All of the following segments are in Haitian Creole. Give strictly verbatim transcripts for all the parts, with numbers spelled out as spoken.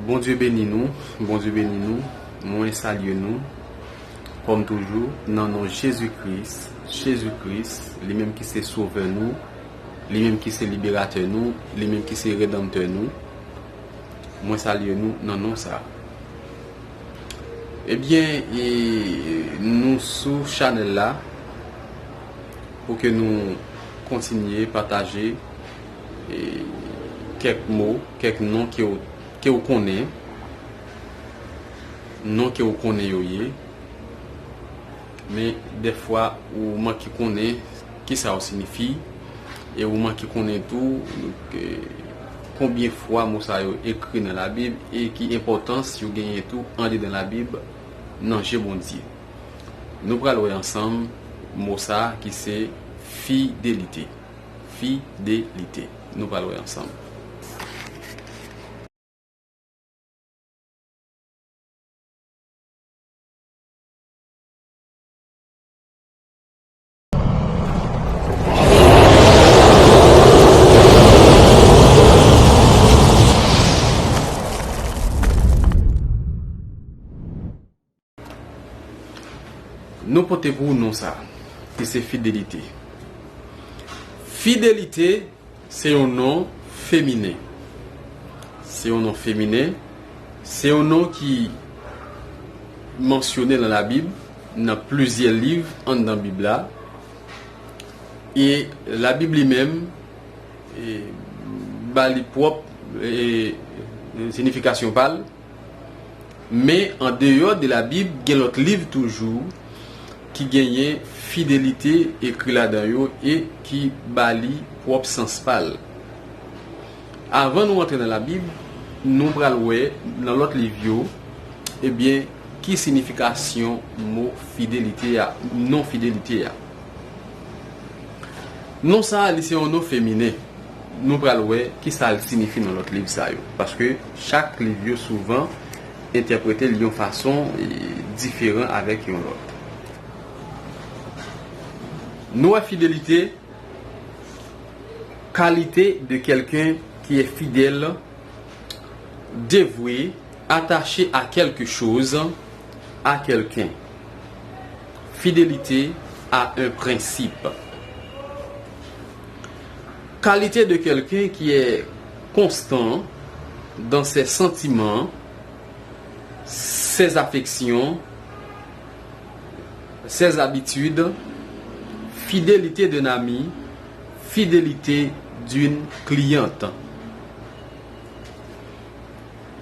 Bondye beni nou, Bondye beni nou. Mwen salye nou, kòm toujou, nan non Jezi Kris. Jezi Kris, li menm ki se Sovè nou, li menm ki se Liberatè nou, li menm ki se Redanmtè nou. Mwen salye nou nan non sa. Ebyen, e, nou sou chanèl la pou ke nou kontinye pataje, e, kèk mo, kèk non ke w, ke w konnen, non ke w konnen yo ye, men dèfwa ou manke konnen kisa yo siyifi, e ou manke konnen tou, e, konbyen fwa mo sa yo ekri nan Labib e ki enpòtans yo genyen tou andedan Labib nan je Bondye. Nou pral wè ansanm mo sa ki se fidelite. Fidelite. Nou pral wè ansanm. Nou pote pou ou non sa, ki se fidelite. Fidelite se yon non feminen. Se yon non feminen. Se yon non ki mansyone nan Labib, nan plizyè liv anndan Bib la. E Labib li menm, e, ba li pwòp, e, siyifikasyon pa l. Men, andeyò de Labib, gen lòt liv toujou ki genyen fidelite ekri ladan yo e ki ba li pwòp sans pa l. Avan nou antre nan Labib, nou pral wè nan lòt liv yo, ebyen, ki siyifikasyon mo fidelite a, non fidelite a. Non sa a, li se yon non feminen. Nou pral wè kisa l siyifi nan lòt liv sa yo. Paske chak liv yo souvan entèprete l yon fason, e, diferan avèk yon lòt. Nou wè fidelite, qualité de quelqu'un qui est fidèle, dévoué, attaché à quelque chose, à quelqu'un. Fidélité à un principe. Qualité de quelqu'un qui est constant dans ses sentiments, ses affections, ses habitudes, fidélité d'un ami, fidélité d'une cliente.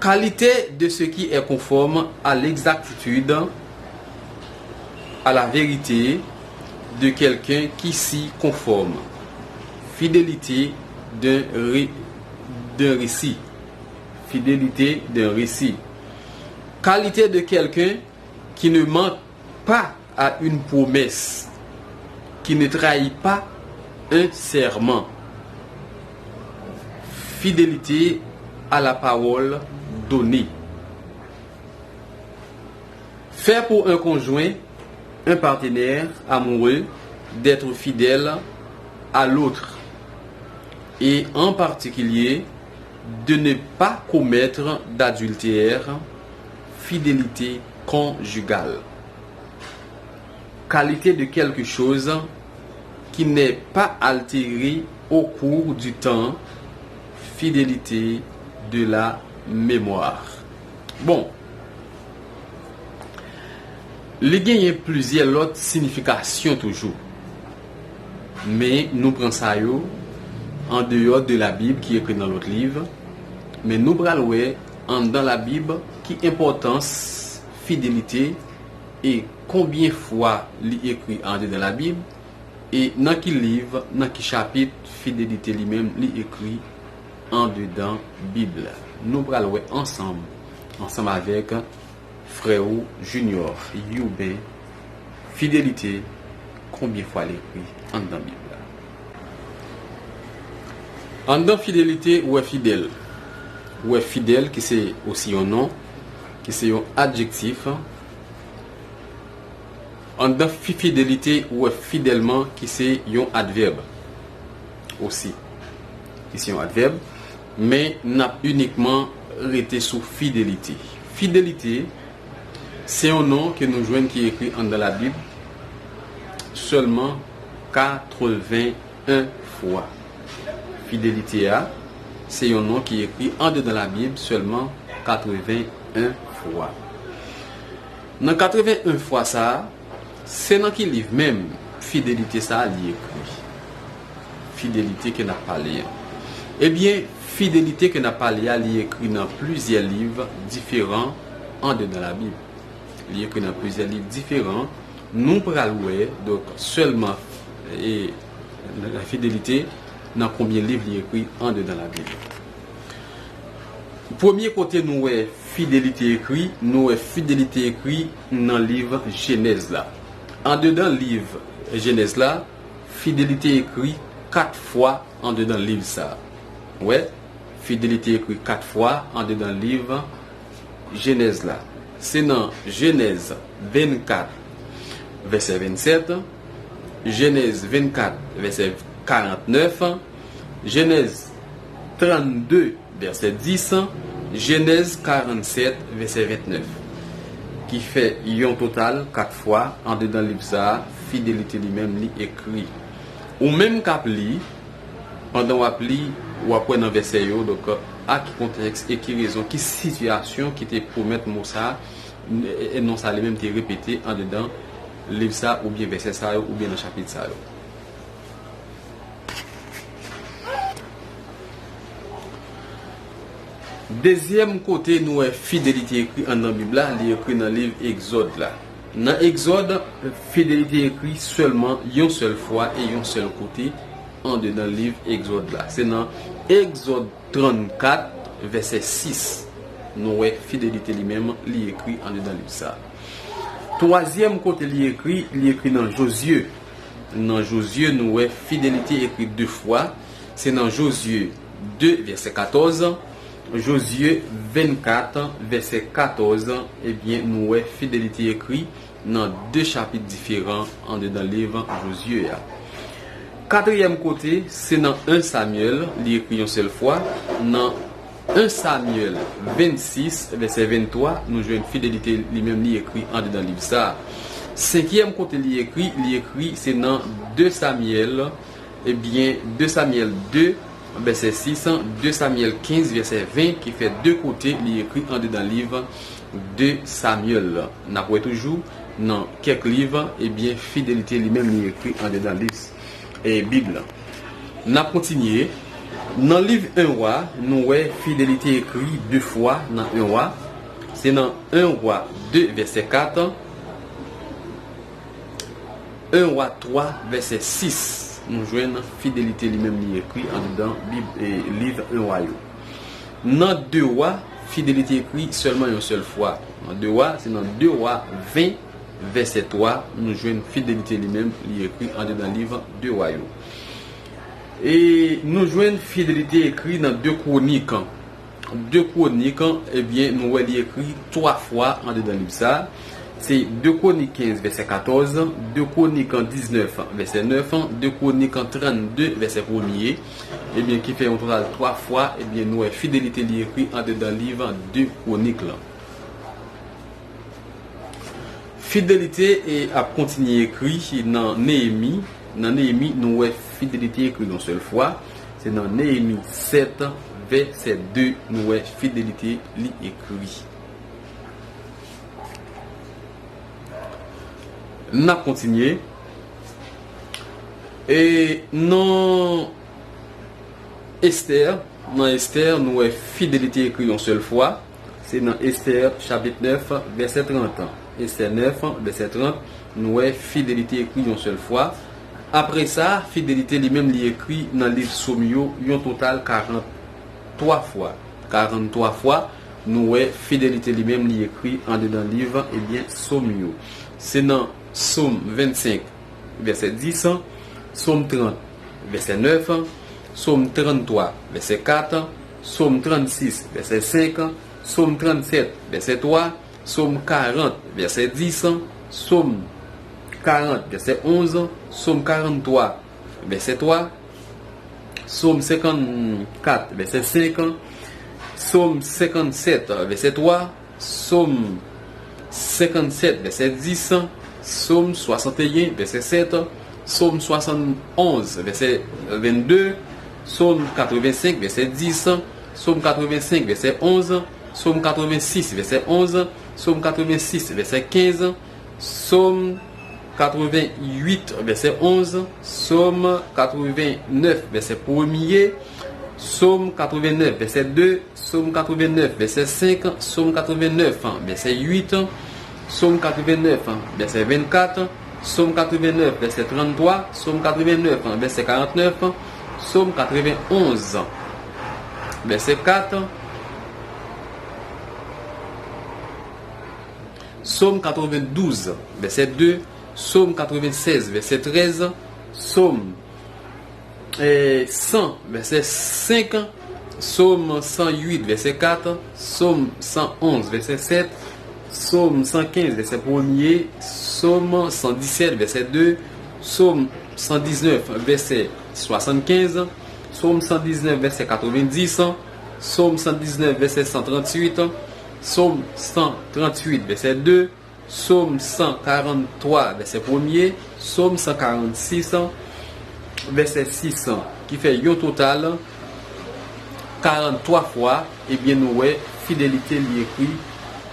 Qualité de ce qui est conforme à l'exactitude, à la vérité, de quelqu'un qui s'y conforme. Fidélité d'un ré-, d'un récit. Fidélité d'un récit. Qualité de quelqu'un qui ne ment pas à une promesse, qui ne trahit pas un serment. Fidélité à la parole donnée. Faire pour un conjoint, un partenaire amoureux, d'être fidèle à l'autre, et en particulier de ne pas commettre d'adultère, fidélité conjugale. Qualité de quelque chose qui n'est pas altérée au cours du temps, fidélité de la mémoire. Bon, li genyen plizyè lòt siyifikasyon toujou. Men nou pran sa yo andeyò de Labib ki ekri nan lòt liv. Men nou pral wè anndan Labib ki enpòtans fidelite e konbyen fwa li ekri andedan Labib, e nan ki liv, nan ki chapit fidelite li menm li ekri andedan Bib la. Nou pral wè ansanm, ansanm avèk frè ou Junior Youben, fidelite, konbyen fwa l ekri anndan Bib la. Anndan fidelite, ou wè fidèl. Ou wè fidèl, ki se osi yon non, ki se yon adjektif. Anndan fi-, fidelite, ou wè fidèlman, ki se yon advèb osi, ki se yon advèb, men n ap inikman rete sou fidelite. Fidelite, se yon non ke nou jwenn ki ekri anndan Labib sèlman katreven en fwa. Fidelite a, se yon non ki ekri andedan Labib sèlman katreven en fwa. Nan katreven en fwa sa a, se nan ki liv menm fidelite sa a li ekri? Fidelite ke n ap pale a. Ebyen, fidelite ke n ap pale a, li ekri nan plizyè liv diferan andedan Labib. Li ekri nan plizyè liv diferan. Nou pral wè, donk, sèlman, e, fidelite nan konbyen liv li ekri andedan Labib. Premye kote nou wè fidelite ekri, nou wè fidelite ekri nan liv Jenèz la. Andedan liv Jenèz la, fidelite ekri kat fwa andedan liv sa a. Wè, fidelite ekri kat fwa andedan liv Jenèz la. Se nan Jenèz vennkat, vèsè vennsèt, Jenèz vennkat, vèsè karantnèf, Jenèz trannde, vèsè dis, Jenèz karannsèt, vèsè ventnèf, ki fè yon total kat fwa andedan liv sa a, fidelite li menm li ekri. Ou menm k ap li, pandan w ap li, w ap wè nan vèsè yo, donk, a ki kontèks e ki rezon, ki sitiyasyon ki te pwomèt mo sa a, e, e non sa a li menm te repete andedan liv sa a, oubyen vèsè sa yo, oubyen nan chapit sa yo. Dezyèm kote nou wè fidelite ekri anndan Bib la, li ekri nan liv Egzòd la. Nan Egzòd, fidelite ekri sèlman yon sèl fwa e yon sèl kote andedan liv Egzòd la. Se nan Egzòd trannkat, vèsè sis, nou wè fidelite li menm, li ekri andedan liv sa a. Twazyèm kote li ekri, li ekri nan Jozye. Nan Jozye, nou wè fidelite ekri de fwa. Se nan Jozye de, vèsè katòz, Jozye vennkat, vèsè katòz, ebyen, nou wè fidelite ekri nan de chapit diferan andedan liv Jozye a. Katriyèm kote, se nan en Samyèl, li ekri yon sèl fwa. Nan en Samyèl vennsis, vèsè venntwa, nou jwenn fidelite li menm li ekri andedan liv sa a. Senkyèm kote li ekri, li ekri se nan de Samyèl, ebyen, de Samyèl de, vèsè sis, de Samyèl kenz, vèsè ven, ki fè de kote li ekri andedan liv de Samyèl la. N ap wè toujou nan kèk liv, ebyen, fidelite li menm li ekri andedan liv, e, Bib la. N ap kontinye. Nan liv en Wa, nou wè fidelite ekri de fwa nan en Wa. Se nan en Wa de, vèsè kat, en Wa twa, vèsè sis, nou jwenn fidelite li menm li ekri andedan Bib, e, liv en Wa yo. Nan de Wa, fidelite ekri sèlman yon sèl fwa. Nan de Wa, se nan de Wa ven, vèsè twa, nou jwenn fidelite li menm, li ekri andedan liv de Wa yo. E nou jwenn fidelite ekri nan de Kwonik. De Kwonik, ebyen, nou wè li ekri twa fwa andedan liv sa a. Se de Kwonik kenz, vèsè katòz, de Kwonik diznèf, vèsè nèf, de Kwonik trannde, vèsè premye, ebyen, ki fè yon total twa fwa, ebyen, nou wè fidelite li ekri andedan liv de Kwonik lan. Fidelite, e, ap kontinye ekri nan Neyemi. Nan Neyemi, nou wè fidelite ekri yon sèl fwa. Se nan Neyemi sèt, vèsè de, nou wè fidelite li ekri. N ap kontinye. E nan Estè, nan Estè, nou wè fidelite ekri yon sèl fwa. Se nan Estè chapit nèf, vèsè trant. Estè nèf, vèsè trant, nou wè fidelite ekri yon sèl fwa. Apre sa, fidelite li menm li ekri nan liv Sòm yo yon total karanntwa fwa. Karanntwa fwa, nou wè fidelite li menm li ekri andedan liv, ebyen, Sòm yo. Se nan Sòm vennsenk, vèsè dis, Sòm trant, vèsè nèf, Sòm tranntwa, vèsè kat, Sòm trannsis, vèsè senk, Sòm trannsèt, vèsè twa, Sòm karant, vèsè dis, Sòm karant, vèsè onz, Sòm karanntwa, vèsè twa, Sòm senkannkat, vèsè senk, Sòm senkannsèt, vèsè twa, Sòm senkannsèt, vèsè dis, Sòm swasanteyen, vèsè sèt, Sòm swasannonz, vèsè vennde, Sòm katrevensenk, vèsè dis, Sòm katrevensenk, vèsè onz, Sòm katrevensis, vèsè onz, Sòm katrevensis, vèsè kenz, Sòm katrevenuit, vèsè onz, Sòm katrevennèf, vèsè premye, Sòm katrevennèf, vèsè de, Sòm katrevennèf, vèsè senk, Sòm katrevennèf, vèsè uit, Sòm katrevennèf, vèsè vennkat, Sòm katrevennèf, vèsè tranntwa, Sòm katrevennèf, vèsè karantnèf, Sòm katrevenonz, vèsè kat, Sòm katrevendouz, vèsè de, Sòm katrevensèz, vèsè trèz, Sòm, eh, san, vèsè senk, Sòm san uit, vèsè kat, Sòm san onz, vèsè sèt, Sòm san kenz, vèsè premye, Sòm san disèt, vèsè de, Sòm san diznèf, vèsè swasannkenz, Sòm san diznèf, vèsè katrevendis, Sòm san diznèf, vèsè san trantuit, Sòm san trantuit, vèsè de, Sòm san karanntwa, vèsè premye, Sòm san karannsis, vèsè sis, ki fè yon total karanntwa fwa, ebyen, nou wè fidelite li ekri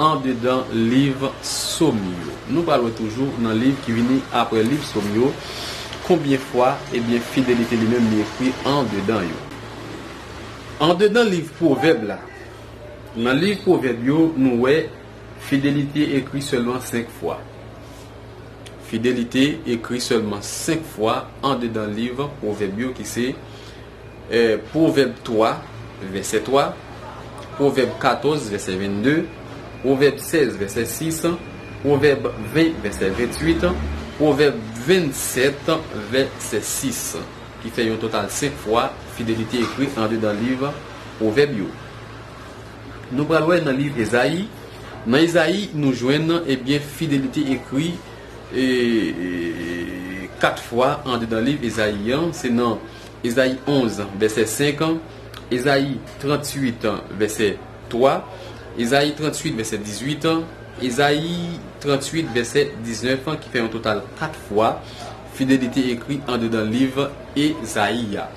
andedan liv Sòm yo. Nou pral wè toujou nan liv ki vini apre liv Sòm yo, konbyen fwa, ebyen, fidelite li menm li ekri andedan yo. Andedan liv Pwovèb la, nan liv Pwovèb yo, nou wè fidelite ekri sèlman senk fwa. Fidelite ekri sèlman senk fwa andedan liv Pwovèb yo, ki se, eh, Pwovèb twa, vèsè twa, Pwovèb katòz, vèsè vennde, Pwovèb sèz, vèsè sis, Pwovèb ven, vèsè ventuit, Pwovèb vennsèt, vèsè sis, ki fè yon total senk fwa fidelite ekri andedan liv Pwovèb yo. Nou pral wè nan liv Ezayi. Nan Ezayi, nou jwenn, ebyen, fidelite ekri, e, e, kat fwa andedan liv Ezayi an. Se nan Ezayi onz, vèsè senk, Ezayi trantuit, vèsè twa, Ezayi trantuit, vèsè dizuit, Ezayi trantuit, vèsè diznèf, ki fè yon total kat fwa fidelite ekri andedan liv Ezayi a.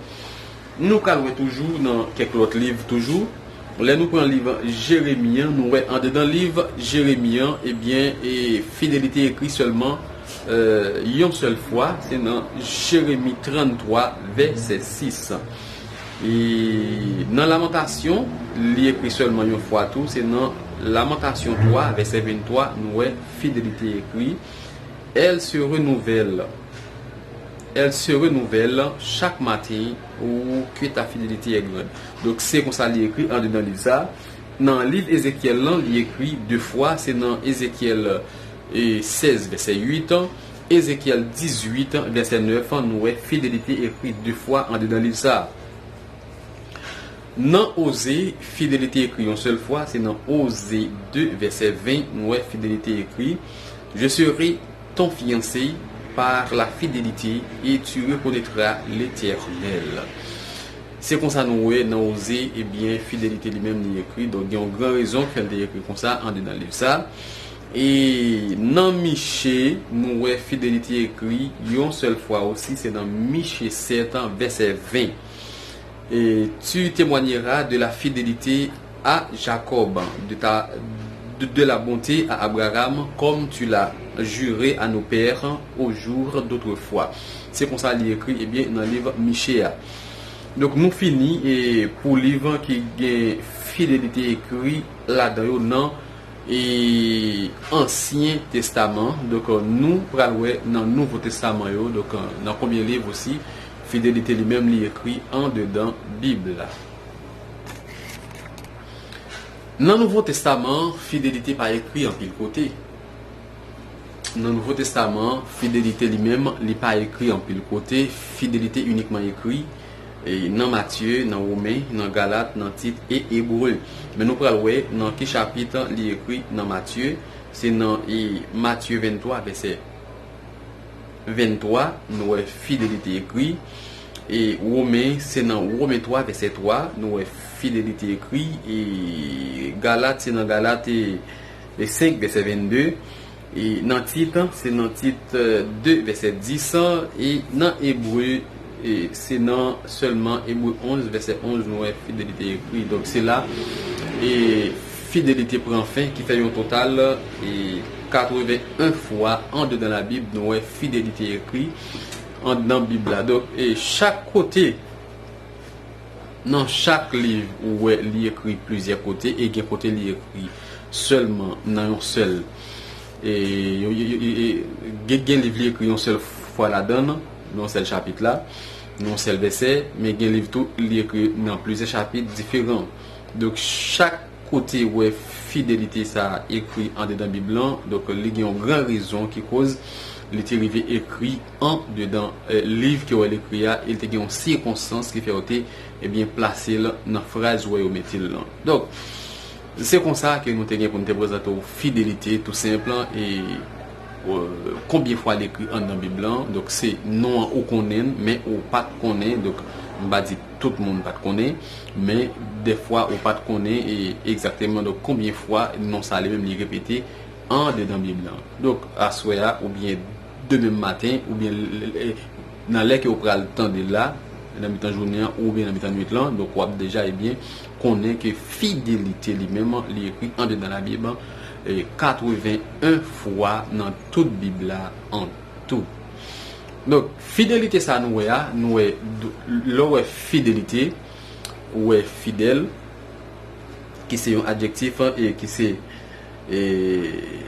Nou pral wè toujou nan kèk lòt liv toujou. Lè nou pran liv Jeremi an, nou wè andedan liv Jeremi an, ebyen, e fidelite ekri sèlman, e, yon sèl fwa, se nan Jeremi tranntwa, vèsè sis. E nan Lamantasyon, li ekri sèlman yon fwa tou, se nan Lamantasyon twa, vèsè venntwa, nou wè fidelite ekri. Elle se renouvelle. Elle se renouvelle chaque matin, ou que ta fidélité est grande. Donk, se konsa li ekri andedan liv sa. Nan liv Ezekyèl lan, li ekri de fwa, se nan Ezekyèl, e, sèz, vèsè uit, Ezekyèl dizuit, vèsè nèf, nou wè fidelite ekri de fwa andedan liv sa. Nan Oze, fidelite ekri yon sèl fwa, se nan Oze de, vèsè ven, nou wè fidelite ekri, Je serai ton fiancé par la fidélité et tu reconnaîtras l'Éternel. Se konsa nou wè nan Oze, ebyen, fidelite li menm li ekri. Donk, gen yon gran rezon ki fè l te ekri konsa andedan liv sa. E nan Miche, nou wè fidelite ekri yon sèl fwa osi, se nan Miche sèt, vèsè ven. Et tu témoigneras de la fidélité à Jacob, de ta, de, de la bonté à Abraham, comme tu l'as juré à nos pères au jour d'autrefois. Se konsa li ekri, ebyen, nan liv Miche a. Donk, nou fini, e, pou liv ki gen fidelite ekri ladan yo nan e Ansyen Testaman. Donk, nou pral wè nan Nouvo Testaman yo, donk, nan konbyen liv osi, fidelite li menm li ekri andedan Bib la. Nan Nouvo Testaman, fidelite pa ekri anpil kote. Nan Nouvo Testaman, fidelite li menm, li pa ekri anpil kote, fidelite inikman ekri e, nan Matye, nan Women, nan Galat, nan Tit e Ebre. Men nou pral wè nan ki chapit li ekri nan Matye. Se nan, e, Matye venntwa, vèsè venntwa, nou wè fidelite ekri. E Women, se nan Women twa, vèsè twa, nou wè fidelite ekri. E Galat, se nan Galat, e, e senk, vèsè vennde. E nan Tit, se nan Tit, e, de, vèsè dis. E nan Ebre, e se nan sèlman Ebre onz, vèsè onz, nou wè fidelite ekri. Donk, se la, e fidelite pran fen, ki fè yon total, e katreven en fwa andedan Labib, nou wè fidelite ekri andedan Bib la. Donk, e chak kote, nan chak liv, ou wè li ekri plizyè kote, e gen kote li ekri sèlman nan yon sèl, e, yo- yo- yo- yo- e, gen, gen liv li ekri yon sèl fwa ladan, nan yon sèl chapit la, nan yon sèl vèsè, men gen liv tou li ekri nan plizyè chapit diferan. Donk, chak kote ou wè fidelite sa a ekri andedan Bib lan, donk, li gen yon gran rezon ki koz li te rive ekri andedan, e, liv ke w wè l ekri a, e l te gen yon sikonstans ki fè yo te, ebyen, plase l nan fraz ou wè yo mete l lan. Donk, se konsa ke nou te gen pou n te prezante w fidelite, tou senp, e, e, konbyen fwa l ekri andedan Bib lan. Donk, se non an ou konnen, men ou pa t konnen. Donk, m pa di tout moun pa t konnen, men dèfwa ou pa t konnen, e, egzakteman, donk, konbyen fwa non sa li menm li repete andedan Bib lan. Donk, aswè a, oubyen demen maten, oubyen l- l- l- nan lè ke w pral tande l la, nan mitan jounen an, oubyen nan mitan nwit lan, donk, w ap deja, ebyen, konnen ke fidelite li menm, li ekri andedan Labib, e, katreven en fwa nan tout Bib la an tou. Donk, fidelite sa nou wè a, nou wè, lè w wè fidelite, ou wè fidèl, ki se yon adjektif, e ki se, e,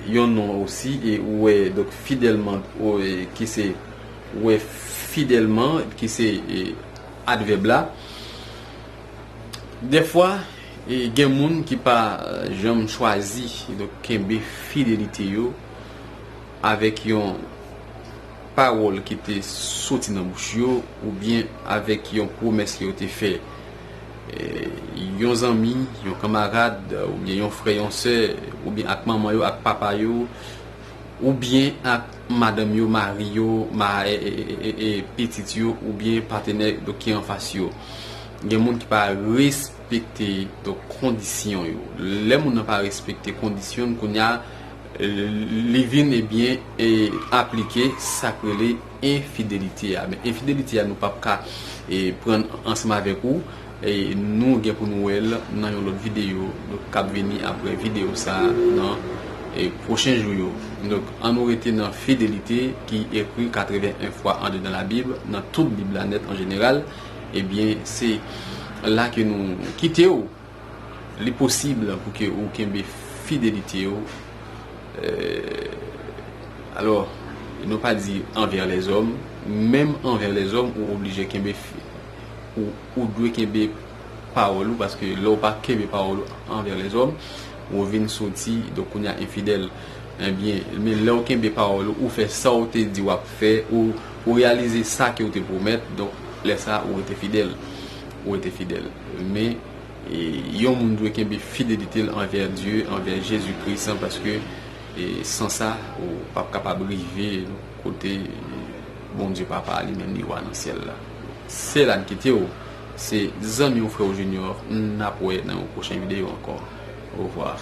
yon non osi, e ou wè, donk, fidèlman, ou, e, ki se, ou wè fidèlman, ki se, e, advèb la. Dèfwa, e, gen moun ki pa, e, janm chwazi, donk, kenbe fidelite yo avèk yon pawòl ki te soti nan bouch yo, oubyen avèk yon pwomès ke yo te fè, e, yon zanmi, yon kanmarad, oubyen yon frè, yon sè, oubyen ak manman yo, ak papa yo, oubyen ak madanm yo, mari yo, ma, e, e, e, e, e, pitit yo, oubyen patnè, donk, ki anfas yo. Gen moun ki pa respekte, donk, kondisyon yo. Lè moun nan pa respekte kondisyon, kounye a, li vin, ebyen, e, aplike sa k rele enfidelite a. Men enfidelite a, nou p ap ka, e, pran ansanm avèk ou. E nou gen pou nou wè l nan yon lòt videyo, donk, k ap vini apre videyo sa a nan, e, pwochen jou yo. Donk, ann nou rete nan fidelite ki ekri katreven en fwa andedan Labib, nan tout Bib la nèt an jeneral. Ebyen, se la ke nou kite w. Li posib pou ke ou kenbe fidelite w, e, alò, nou pa di anvè lèzòm, menm anvè lèzòm, ou oblije kenbe fi- ou, ou dwe kenbe pawòl ou, paske lè w pa kenbe pawòl ou anvè lèzòm, ou vin soti, donk, kounye a enfidèl. Ebyen, men lè w kenbe pawòl ou, ou fè sa w te di w ap fè, ou, ou reyalize sa ke w te pwomèt, donk, lè sa a, ou rete fidèl. Ou rete fidèl. Men, e, yon moun dwe kenbe fidelite l anvè Dye, anvè Jezi Kris, paske, e, san sa, ou p ap kapab rive kote, e, Bondye Papa a li menm li wa nan syèl la. Se la n kite w. Se zanmi w, frè w Junior. N ap wè nan yon pwochen videyo ankò. Orevwa.